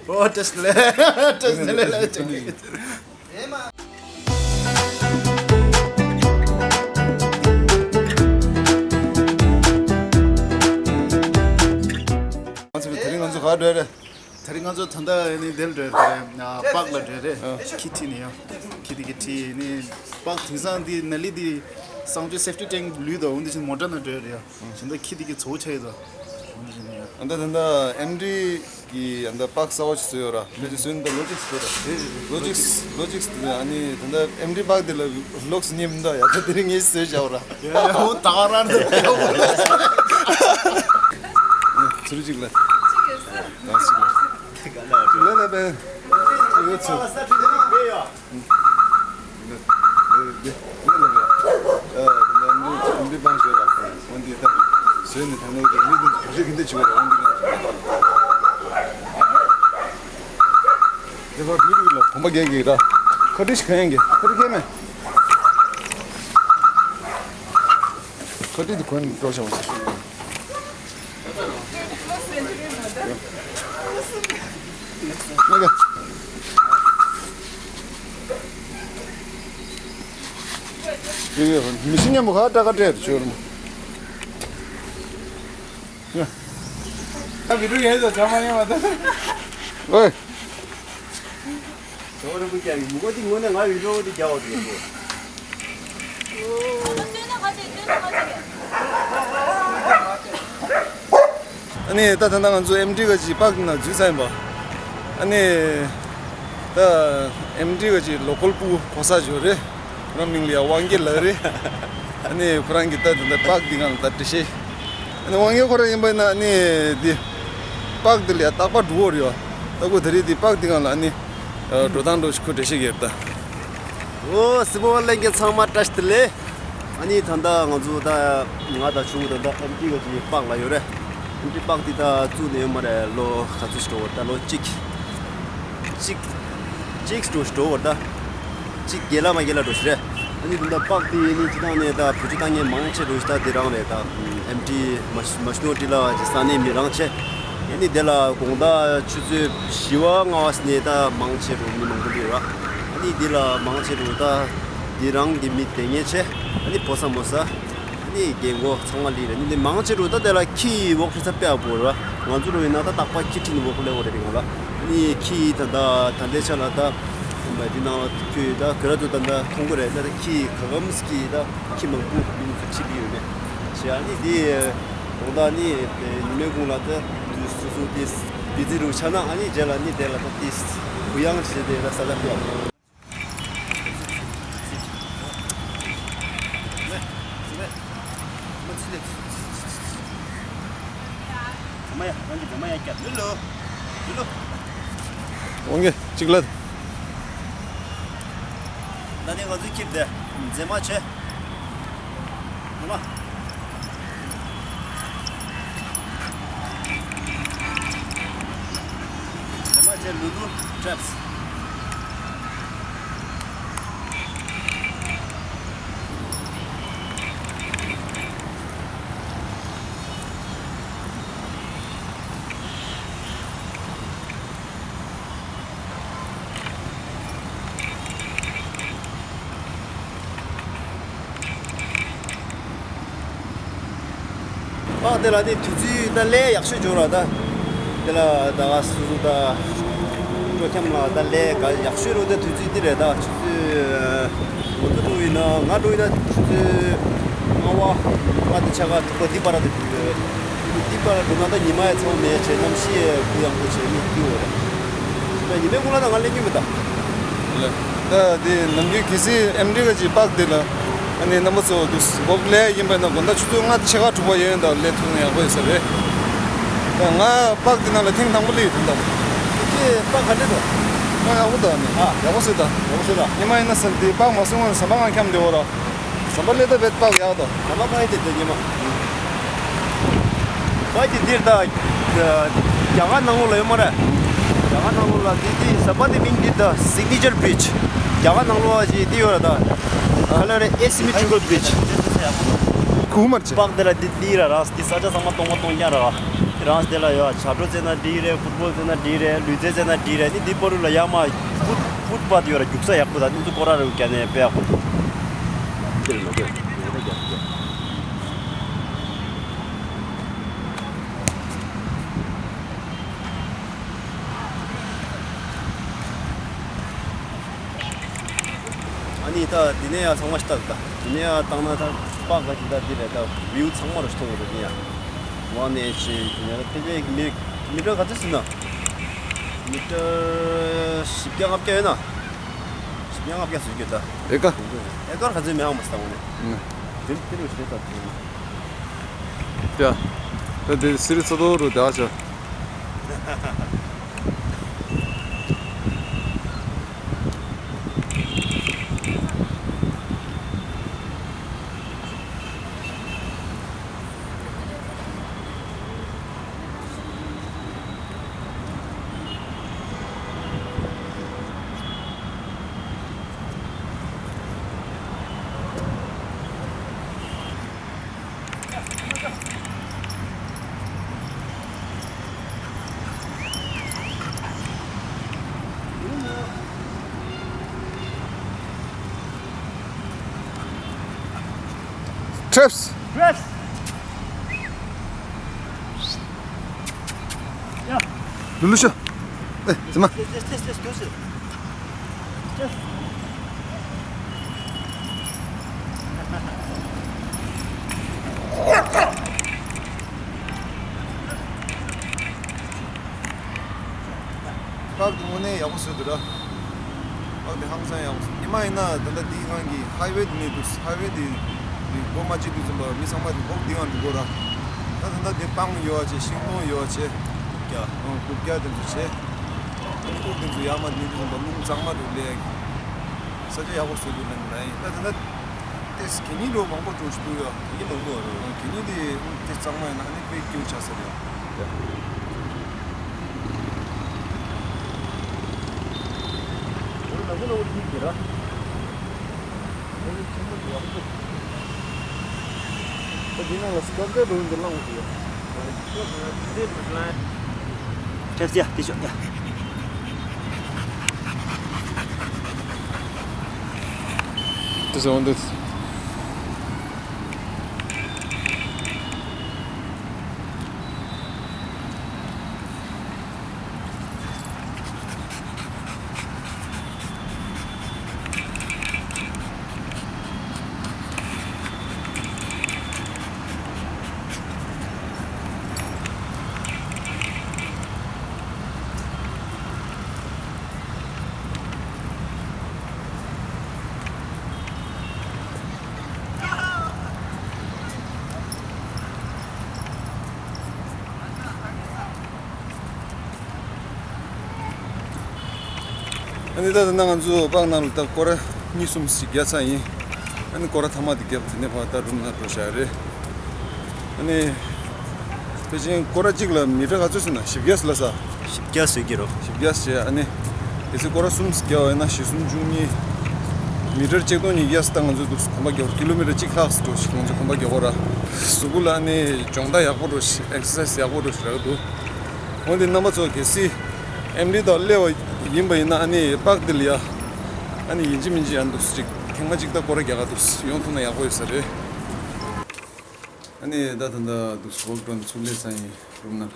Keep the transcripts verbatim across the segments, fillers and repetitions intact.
ཨོ་ཏེས་ལེ། ཏེས་ལེ་ལེ། ང་ཚོ་དེ་རིང་ང་ཚོ་ག་འགྲོ་རེད། དེ་རིང་ང་ཚོ་ད་ལྟ་ནི་དེར་འགྲོ་རེད། ཨ། པག་ལ་འགྲོ་རེད། ཨ། ཁྱི་ཁྲིད་ནས་ཡོང་། ཁྱི་དེ་གི་ཁྲིད་ནི་པག་དེང་སང་འདི་ནཱ་ལི་འདི་གསང་སྤྱོད་སེབ་ཊི་ཊེང་ལུས་དང་འོ་འདི་བཞིན་མོ་ཊ་ནང་འགྲོ་རེད་ཡ། བཞིན་ད་ཁྱི་དེ་གི་ཚོ་ཆ་ཡོད་དོ། འོ་འདི་བཞིན་ཡ། ཨ་ད་ད་ད་ཨེམ་ཌི་གི་ཨ་ད་པག་གསར་པ་ཞིག་བཟོས་ཡོད་ར། ཁྱོད་ཀྱིས་བཟོས་ནི་ད་ལོ་ཇིག་བཟོས་ར། ལོ་ཇིག་ལོ་ཇིག་དེ་ཨ་ནི་ད་ད་ཨེམ་ཌི་པག་དེ་ལ་ལོག་སུ་ཉེ་མི་འདུག་ཡ། ད་དེ་རིང་ངས་བཟོས་བཞག་ར། ཡ་ཡ་འོ་ད་ག་རང་ད་ཡ་འོ། ཚུར་ཅིག་ལ། ལ་ལ་པེ། ཡོད་ཚུལ། ཁ་ཏིས་གོན་འགྲོ་བྱ་བ། མི་ཤི་ཉམས་པོ་ཁ་ཏྲ་ཁ་ཏྲ་ཆོར། ཨ་བི་ཌིའོ་ཡིན་ཟེར་ཆ་མ་ཡིན་པ་དང་། ཨོའི། ཟོ་རུ་བུ་རྒྱག་གི་མི་གོ་དེ་ངོ་ནས་ང་བི་ཌིའོ་དེ་རྒྱག་འོ་དེ་གོ། ཨ་ནི་ད་ད་ལྟ་ང་ཚོ་ཨེམ་ཌི་ག་ཅིག་པག་ནང་འཛུལ་ཚར་ཡིན་པ། ཨ་ནི་ད་ཨེམ་ཌི་ག་ཅིག་ལོ་ཀལ་སྤུ་གོ་གོ་ས་ཡོད་རེད། ཁོ་རང་མིང་ལ་ཡ་དབང་རྒྱལ་ལགས་རེད། ཨ་ནི་ཁོ་རང་གིས་ད་ད་ལྟ་པག་འདི་སྒང་ལ་ད་འགྲེལ་བཤད། ཨ་ནི་དབང་རྒྱལ་ཁོ་རང་ཡིན་པ་ཡིན་ན་ཨ་ནི་འདི་པག་འདི་ལ་ཡ་རྟག་པར་འགྲོ་གི་ཡོད་རེད་པ། ད་ཁོ་ད་རེས་འདི་པག་འདི་སྒང་ལ་ཨ་ནི་འགྲོ་སྟངས་འདྲ་ཞིག་ཁོས་འགྲེལ་བཤད་རྒྱག་གི་རེད་ད། ཨོ་སྲིད་པ་བ་ལྷན་རྒྱས་ཚང་མ་བཀྲ་ཤིས་བདེ་ལེགས། ཨ་ནི་ད་ལྟ་ང་ཚོ་ད་ང་དང་ཆུང་ད་ལྟ་ཨེམ་ཊི་ག་ཅིག་པག་ལ་ཡོད་རེད། ཨེམ་ཊི་པག་འདི་ད་བཙུགས་ནས་ཡོད་མ་རེད། ལོ་ག་ཚོད་ཞིག་འགྲོ་བ་ད་ལོ་གཅིག་གཅིག་གཅིག་འགྲོ་ཞིག་འགྲོ་བ་ད། གཅིག་བརྒལ་ལ་མ་བརྒལ་ལ་འགྲོ་ཞིག་རེད། ཨ་ནི་ད་ལྟ་པག་འདི་ནི་སྤྱི་བཏང་ནས་ད་བེད་སྤྱོད་བཏང་མཁན་མང་ཆེ་འགྲོ་ཞིག་ད་འདི་རང་རེད་ད། ཨེམ་ཊི་མ་མ་ཤི་ནོ་ཊི་ལ་ཅིག་ས་གནས་མི་རང་ཆེ། ཨ་ནི་དེ་ལ་དགོང་དག་ཆུ་ཚོད་བཞི་པ་ལྔ་པ་ནས་ད་མང་ཆེ་རུ་མི་མང་པོ་སླེབས་ར། ཨ་ནི་འདི་ལ་མང་ཆེ་རུ་ད་འདི་རང་གི་མི་དེ་ངས་བྱས། ཨ་ནི་ཕོ་ས་མོ་ས། ཨ་ནི་རྒན་གོག་ཚང་མ་སླེབས་ར། ཨ་ནི་འདི་མང་ཆེ་རུ་ད་དེ་ལ་ཁྱི་ཝོག་ཁྲིད་ས་དཔེ་ཡག་པོ་ར། ང་ཚོ་རུ་ཡིན་ན་ད་རྟག་པར་ཁྱི་ཁྲིད་ནས་ཝོག་སླེབས་ཡོད་རེད་ང་ལ། ཨ་ནི་ཁྱི་ད་ད་ད་ལྟའི་ཆ་ལ་ད་འདི་ནང་ལ་ཁྱོད་ད་ག་ར་ཚོ་ད་ད་མཐོང་གི་རེད། ད་ད་ཁྱི་ག་གམ་ཁྱི་ད། ཁྱི་མང་པོ་མི་ཚོ་ཁྲིད་ཀྱི་ཡོད་མེད་བྱས། ཨ་ནི་དེ་དགོང་དག་ནི་ཉི་མའི་གུང་ལ་ད་དུས་སོ་སོ་དེ་བི་ཛི་རུ་ཆགས་ན། ཨ་ནི་རྗེས་ལ་ནི་དེ་ལ་ད་དེ་གུ་ཡངས་བྱས་ཏེ་ད་ས་ཆ་ཕེབས། ཨོང་ཀེ་གཅིག་ལ། ད་ནི་ང་ཚོའི་ཁྱིམ་དེ་མཛེས་མ་བྱས། ཉི་མ། ཉི་མ་བྱས་ལུ་ལུ་ཊེབས། ཨ་དེ་ལ་ནི་དུས་ཚོད་ད་ལས་ཡག་ཤོས་འབྱོར་བ་ད། དེ་ལ་ད་ག་སོ་སོ་ད་སྤྲོ་འཆམ་ལ་ད་ལས་ག་ཡག་ཤོས་རུ་ད་དུས་ཚོད་འདི་རེད་ད། ཆུ་ཚོད་ང་ཚོ་འགྲོ་ཡིན་ན་ང་འགྲོ་ཡིན་ན་ཆུ་ཚོད་ལྔ་པ་ལྔ་དང་ཕྱེད་ཀ་དྲུག་པ་འདི་བར་དུ་འགྲོ་གི་ཡོད་རེད། འདི་བར་འགྲོ་ན་ད་ཉི་མ་ཡང་ཚང་མེད་བྱས། གནམ་གཤིས་ཡང་གུ་ཡངས་པོ་བྱས་ནས་སྐྱིད་པོ་རེད། ད་ཉི་མའི་གུང་ལ་ད་ང་སླེབས་རྒྱུ་མེད་ད། ད་དེ་ནམ་རྒྱུན་གལ་སྲིད་ཨེམ་ཌི་ག་ཅིག་པག་དེ་ལ་ཨ་ནི་རྣམ་པ་ཚོ་དུ་ཝོག་ལས་ཡིན་པ་ན་དགོང་དག་ཆུ་ཚོད་ལྔ་དང་ཕྱེད་ཀ་དྲུག་པ་ཡན་ཡོན་དང་ལས་ཐུབ་ན་ཡག་པོ་ཡོད་ས་རེད། ད་ང་པག་དེ་ནང་ལ་ཐེངས་དང་པོ་སླེབས་ཡོད་ད། ཁྱེད་པག་ག་འདྲ་འདུག་ང་ཡག་པོ་འདུག་ཨ་ནི། ཨ། ཡག་པོ་ཟེར་ད། ཡག་པོ་ཟེར་ད། ཉི་མ་ཡིན་ན་ཟེར་དེ་པག་མ་སོང་ངོ་ཟམ་པ་ང་འཁྱམས་བསྡད་ཡོད་ར། ཟམ་པ་སླེབས་ད་བེད་པག་ཡག་ད། ཟམ་པ་པག་ཡིན་དེ་དེ་ཉི་མ། བ་ཅི་འདིར་ད། རྒྱ་གར་ནང་ལོགས་ལ་ཡོད་མ་རེད། རྒྱ་གར་ནང་ལོགས་ལ་འདི་འདི་ཟམ་པ་འདི་མིང་འདི་ད་སིག་ནི་ཅར་བི་རི་ཇི། རྒྱ་གར་ནང་ལོགས་ལ་ཅི་འདི་ཡོད་རེད་ད། ག་ལ་རེད། ཨེ་སི་མི་ཊི་རི་ཀལ་བི་རི་ཇི། གུ་མར་ཅི། པག་འདི་ལ་འདི་འདི་ར་ར་འདི་ས་ཆ་ཚང་མ་སྟོང་པ་སྟོང་རྐྱང་ར་ར། ཌན་སི་དེ་ལ་ཡོད། བྱ་དྲོ་རྩེ་ན་འགྲིག་རེད། ཕུཊ་བོལ་རྩེ་ན་འགྲིག་རེད། ལུས་རྩལ་རྩེ་ན་འགྲིག་རེད། ནི་འདི་པོ་རུ་ལ་ཡར་མར་ཕུཊ་ཕུཊ་པཱཐ་ཡོད་ར། རྒྱུག་ས་ཡག་པོ་དང་འདི་ཚོ་སྐོར་ར་རུ་རྒྱ་ནས་དཔེ་ཡག་པོ་འདུག་ཨ་ནི་ད་འདི་ནས་ཡར་ཚང་མ་ཞིག་ལྟ་ད། འདི་ནས་ཡར་བཏང་ན་ད་པག་ག་ཅིག་ད་འདི་རེད། ད་བིའུ་ཚང་མ་རུ་ཞིག་མཐོང་གི་འདུག་འདི་ཡ། ཝན་ཨེ་ཆི་འདི་ནས་ད་ཕལ་ཆེར་མི་མི་ཊར་ག་ཚོད་ཟིན་ན། མི་ཊར་བཞི་བརྒྱ་ལྔ་བརྒྱ་ཡོད་ན། བཞི་བརྒྱ་ལྔ་བརྒྱ་ཟེར་གྱི་ད། ཨེ་ཀར། ཨེ་ཀར་ག་ཚོད་མེད་ཨང་མ་སྟངས་ནས། དེ་དེ་རུ་ཞེ་ད་དེ། ཡ། ད་དེ་སི་རི་ཚ་ཏོ་རུ་དེ་ཨ་ཆ། Trips. Trips. ལུ་ལུ་ཤ། ཨེ་ཙི་མ། Yes, yes, yes, yes, yes, yes. པག་དེ་དངོས་གནས་ཡག་པོ་བཟོས་འདུག་ར། པག་དེ་ཧང་སང་ཡག་པོ་བཟོས། ཉི་མ་ཡིན་ན་ད་ལྟ་འདིའི་སྒང་གི་ཧའི་ཝེ་དེ་ནས་འདུག་ཧའི་ཝེ་དེ་དེ་སྒོ་མ་ཕྱེ་དུས་ཙམ་པ་མི་ཚང་མ་དེ་སྒོ་འདི་སྒང་འགྲོ་གོ་ར། ད་ད་ལྟ་དེ་སྤང་ཡོད་བྱས། ཤིང་སྡོང་ཡོད་བྱས། རྐུབ་བཀྱག་རྐུབ་བཀྱག་དེ་ཚོ་བྱས། ཁུག་དེ་ཚོ་ཡར་མར་གནོན་དུས་ཙམ་པ་རླུང་གཙང་མ་འགྲོ་ལས། ས་ཆ་ཡག་པོ་བཟོས་འདུག་ལབ་ནས་ད་ཡིན། ད་ད་ལྟ་ཏེས་གད་སྙིགས་འགྲོ་མང་པོ་འགྲོ་བཞིན་འདུག་ཡ། གད་སྙིགས་མང་པོ་རེད། གད་སྙིགས་དེ་ཏེས་གཙང་མ་ཡིན་ན་ཨ་ནི་དཔེ་སྐྱིད་པོ་ཆགས་ས་རེད་ཡ། འོ་ལ་གོ་ལ་འོ་ཐིག་གི་ར། འོ་ལ་ཆེན་པོ་ཡག་པོ་འདུག་ད་འདི་ནང་ལ་སྐབས་འདྲ་འགྲོ་འདི་ལ་འོ་དེ་ཡ། ཁྲབ་ཡ་དེ་ཤོག་ཡ། དེ་ཚོ་འོང་དུས། ཨ་ནི་ད་ད་ནང་ང་ཚོ་པག་ནང་ལ་ད་སྐོར་ར་གཉིས་གསུམ་ཞིག་བརྒྱབ་ཚར་ཡིན། ཨ་ནི་སྐོར་ར་ཐ་མ་དེ་བརྒྱབ་དེ་ནས་ཕར་ད་རུམ་ནང་འགྲོ་བཞག་རེད། ཨ་ནི་ཕལ་ཆེར་སྐོར་ར་གཅིག་ལ་མི་ཊར་ག་ཚོད་ཟེར་ན་བཞི་བརྒྱ་ཟེར་ལ་ས། བཞི་བརྒྱ་ཟེར་གྱི་རོ། བཞི་བརྒྱ་ཟེར། ཨ་ནི་གལ་སྲིད་སྐོར་ར་གསུམ་བརྒྱབ་པ་ཡིན་ན་བཞི་གསུམ་བཅུ་གཉིས། མི་ཊར་ཆིག་སྟོང་ཉིས་བརྒྱ་ཟེར། ད་ང་ཚོས་འདུག་གོམ་པ་རྒྱག་ཀི་ལོ་མི་ཊར་གཅིག་ལྷག་ཙམ་འགྲོ་ཞིག་ང་ཚོས་གོམ་པ་རྒྱག་གོ་ར། གཟུགས་པོ་ལ་ཨ་ནི་སྦྱོང་བརྡར་ཡག་པོ་འགྲོ་ཞིག་ཨེག་སར་སའིཛ་ཡག་པོ་འགྲོ་ཞིག་རག་གི་འདུག་འོན་ཏེ་རྣམ་པ་ཚོ་གལ་སྲིད་ཨེམ་ལི་དང་སླེབས་པ་ཡིན་པ་ཡིན་ན་ཨ་ནི་པག་འདི་ལ་ཡ། ཨ་ནི་ཡིན་གཅིག་མིན་གཅིག་ཨ་ནི་འདུག་ཅིག་ཐེངས་མ་གཅིག་ད་སྐོར་ར་རྒྱག་ག་འདུག་ཡོང་ཐུབ་ན་ཡག་པོ་ཡོད་ས་རེད། ཨ་ནི་ད་ད་ད་འདུག་ཝོག་འགྲོ་ནས་ཚུར་སླེབས་ཚར་ཡིན་རུམ་ནང་།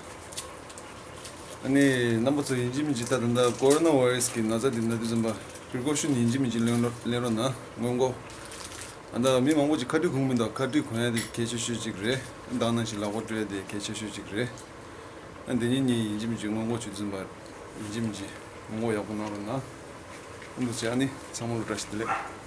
ཨ་ནི་རྣམ་པ་ཚོ་ཡིན་གཅིག་མིན་གཅིག་ད་ད་ད་ཀོ་རོ་ན་བྷའི་ར་སི་གི་ན་ཚ་འདི་ན་དུས་ཙམ་པ་པི་རི་ཀོ་ཤོན་ཡིན་གཅིག་མིན་གཅིག་ལེན་རོགས་ལེན་རོགས་གནང་། སྔོན་འགོག་ཨ་ད་མི་མང་པོ་ཅིག་ཁ་དཀྲིས་གོན་མི་འདུག་ཁ་དཀྲིས་གོན་ཡ་དེ་གལ་ཆེ་ཤོས་ཅིག་རེད། ད་ནང་བཞིན་ལག་པ་བཀྲུ་ཡ་དེ་གལ་ཆེ་ཤོས་ཅིག་རེད། ཨ་འདི་ཉིན་ཉིན་ཡིན་གཅིག་མིན་གཅིག་སྔོན་འགོག་བྱེད་དུས་ཙམ་པ་ཡིན་གཅིག་མིན་གཅིག་སྔོན་འགོག་ཡག་པོ་གནང་རོགས་གནང་། ཨ་འདུག་བྱས་ཨ་ནི་ཚང་མ་ལ་བཀྲ་ཤིས་བདེ་ལེགས།